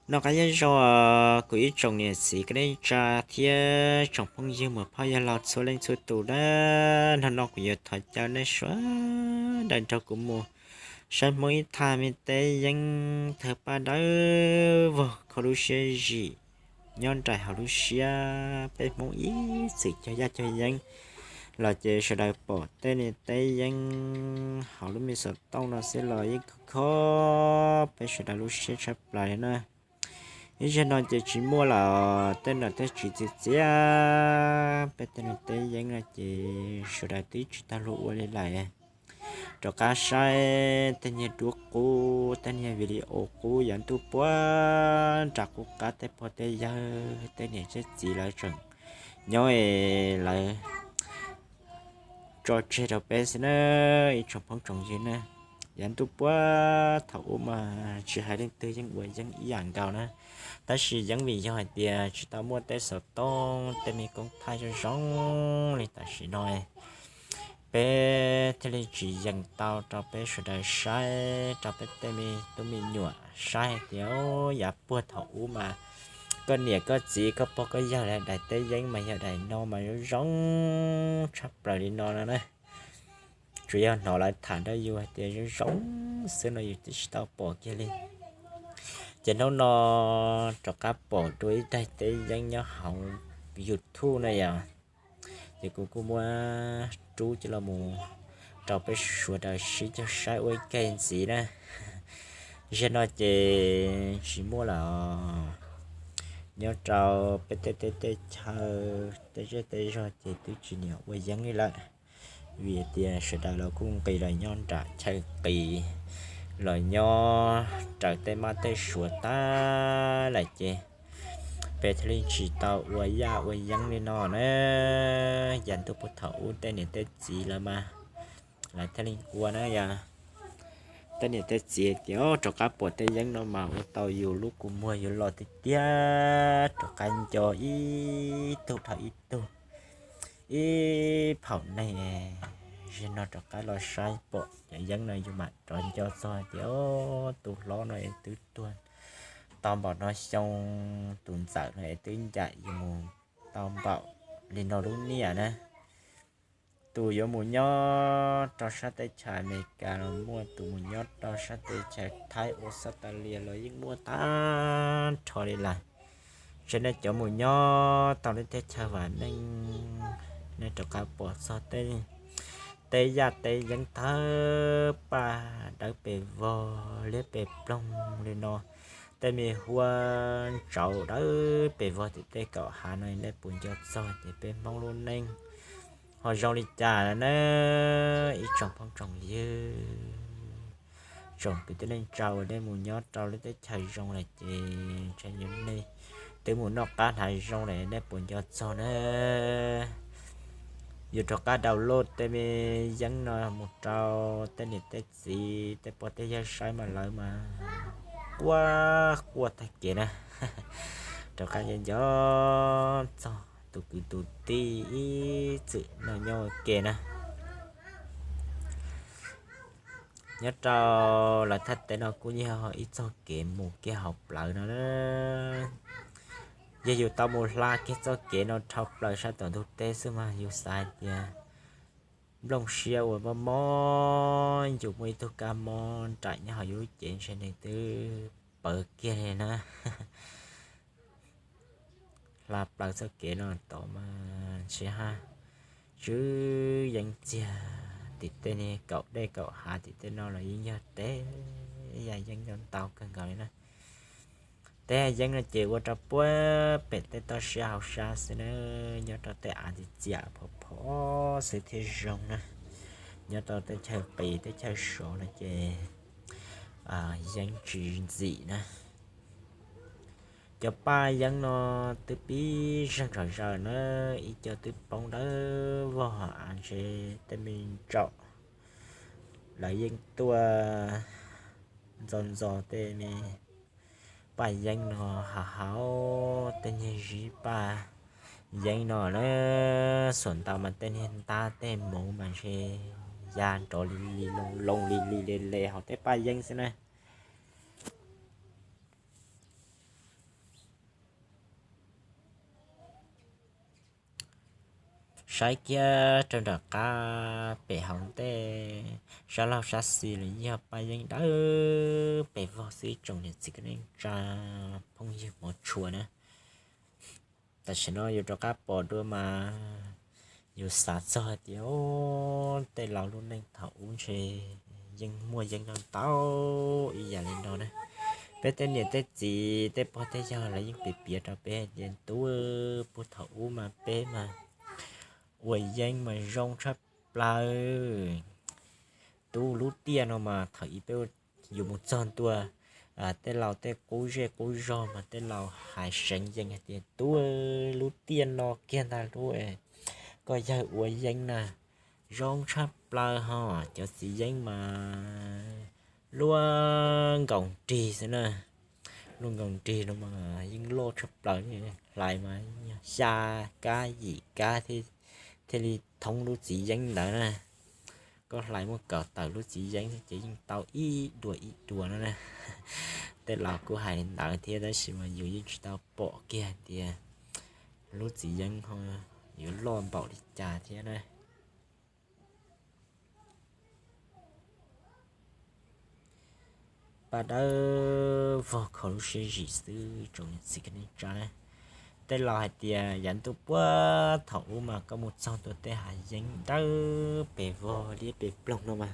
Noj qab nyob zoo kuv ib tsoom niam txiv kwv tij neej tsa thiab tsoom phooj ywg muam phauj yawg laus txhua leej txhua tus na. Hnub no kuv yuav thov caw nej sawv daws nrog kuv mus saib Hmoob ib thaj me teb yeeb thawj paj dawb vog kho lub siab zim nyob nraim hauv lub siab. Peb Hmoob ib txwm cog yaj cog yeeb los ces sawv daws pom tej niag teb yeeb hauv lub me xov tooj no xwb los yeej kho kho peb sawv daws lub siab tshaj plaws li na. Ib zaug no ces tsis muaj lawm, tej nom tej tswv txiav txiav peb tej niag teb yeeb no ces sawv daws twb tsis tau luag ua li lawm. Rov qab saib tej niag duab qub, tej niag video qub yav ntuj puag nram qub qab tej pog tej yawg tej niam tej txiv lawv tseem nyob es lawv tso tseg rau peb xwb na, ib tsoom phooj tsoom ywg na. Yav ntuj puag thaum ub mas tsis hais leej twg yeej ua yeeb ib yam nkaus na, tab sis yeeb vim yog hais tias tsis tau muaj tej xov tooj tej me koob thaij zoo zoo li tam sim no, peb thiaj li tsis yees tau rau peb sawv daws saib, rau peb tej me tub me nyuam saib hais tias yav puag thaum ub mas koj niam koj txiv koj pog koj yawg lawv daim teb yeeb mas yog daim no mas zoo zoo tshaj plaws li no no na. Tsuas yog hnov lawv tham nrog yus hais tias zoo zoo xwb no yus twb tsis tau pom kiag li. Ces hnub no rov qab pom dua ib daim teb yeeb nyob hauv YouTube na yom. Ces kuv kuj muab rub coj los mus rau peb sawv daws sib cog saib ua ib ke ntxiv na. Zaum no ces tsis muaj lawm, nyob rau peb tej teb tej chaw tej zej tej zog ces twb tsis niam ua yeeb li lawm, vim tias sawv daws los kuj nqis los nyob nram chaw qis, los nyob raws tej mab tej suav tag lawm ces peb thiaj li tsis tau ua yaj ua yeeb li no na. Yav ntuj puag thaum ub tej niam tej txiv lawv mas lawv thiaj li ua na yom. Tej niam tej txiv tias rov qab pom tej yeeb no mas ua tau yus lub kua muag yuav los tiag tiag, rov qab nco ib tug dhau ib tug, ib phaum neeg. Zaum no rov qab los saib pom cov yeeb no yus mam rov nco txog tias tus hlob no es twb tuag tau npaum no xyoo, tus ntxawm no es twb ncaim yus mus tau npaum li no lub niaj na. Tus yuav mus nyob rau sab teb chaws Amelikas los muaj, tus mus nyob rau sab teb chaws Thaib, Australia los yeej muaj tag nrho li lawm. Tseem nej cov mus nyob tau lub teb chaws vam meej, nej rov qab pom txog tej yaj tej yeeb thawj paj dawb pes vog liab pes ploog li no, tej me huab ntsauv dawb pes vog tim tej kaum hav no nej puas nco txog ces peb Hmoob lub neej ho zoo li cas na ib tsoom phooj tsoom ywg, tsoom kwv tij neej tsa uas nej mus nyob rau lub teb chaws zoo lawm ces ntshai yog nej twb mus noj qab hnav zoo lawm nej puas nco txog na. Yus rov qab download tej me yeeb no mus rau tej niam tej txiv tej pog tej yawg saib mas lawv mas quaj quaj tag kev na. Rov qab nco nco txog tus kwv tus tij ib txwm noj nyob ua ke na. Nyob rau lawv thaj teb no kuj yog ib txoj kev mus kiag hauv plawv no na. Yog yus tau mus hla kiag txoj kev no dhau plaws sab tom ntug teb xwb mas yus xav hais tias nplooj siab uas mob mob, yus muaj ib tug kab mob nraim nyob hauv yus lub cev ntshe nws twb pawv kiag li na. Hla plaws txoj kev no tod mas ntshe haj tswb yeeb txiag tim tej niag kaum dej kaum hav tim tej no los yeej yog teb yaj yeeb ntau kawg nkaus li na. Teb yeeb no ces ua rau puag pem tej toj siab hauv sab xwb na, nyob rau tej av txias txias phom phom xwb thiaj zoo na. Nyob rau teb chaws qis teb chaws sov no ces yeeb tsis ntxim na. Cov paj yeeb no twb pib zeeg zom zaws na, ib co twb poob dawb vog av ntshe tej me ntsaum lawv yeej tuaj ntxo ntxo tej me paj yeeb no haus haus tej niag zib paj yeeb no na, xuas ntau mas tej niag ntab tej muv mas ntshe ya nrov li li loo loo li li le le hauv tej paj yeeb xwb na. Saib kiag rau nram qab pem hauv ntej, sab laug sab xis los yog paj yeeb dawb pes vog xwb ib tsoom niam txiv kwv tij neej tsa phooj ywg hmov tshua na. Tam sim no yus rov qab pom dua mas yus xav txog hais tias tej laus lub neej thaum ub ntshe yeej muaj yeeb ntau ntau ib yam li no na. Peb tej niam tej txiv tej pog tej yawg lawv yeej piav piav rau peb hais tias tub, puag thaum ub mas peb mas ua yeeb mas zoo tshaj plaws. Tub, lub tiaj no mas thaum ub peb yus mus txog ntua tej laus tej qub zej qub zog mas tej laus hais seev yees hais tias tub, lub tiaj no kiag ntag lub, koj yawg ua yeeb na zoo tshaj plaws ho, cov txiv yeeb mas luaj nkoos nrig xwb na. Luaj nkoos nrig no mas yeej loj tshaj plaws, hlais mas xya kab yim kab thiaj li thoob lub txiv yeeb ntawd na. Koj hlais muaj kaum tawm lub txiv yeeb ces yeej tau ib dua ib dua no na. Tej laus kuj hais li ntawd thiab tab sis mas yus yeej tsis tau pom kiag hais tias lub txiv yeeb ho yuav loj npaum li cas thiab na. Paj dawb vog kho lub siab zim xwb tsoom niam txiv kwv tij neej tsa. Tej laus hais tias yav ntuj puag thaum ub mas koj mus txog ntua tej hav yeeb dawb pes vog liab pes ploog no mas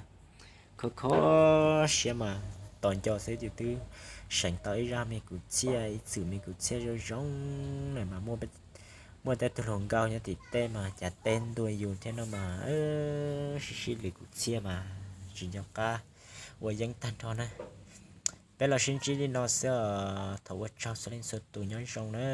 khov kho siab mas tos nco xwb ces twb seev tau ib zaj me kwv txhiaj ib txwm me kwv txhiaj zoo zoo na mas muaj tej tug hluas nkauj nyob tim tej mas cas teb ntua yus thiab no mas sib sib lwm kwv txhiaj mas tsis nco qab ua yeeb tag nrho na. Peb los sib ntsib li no xwb os, thov ua tsaug txhua leej txhua tus, nyob zoo na.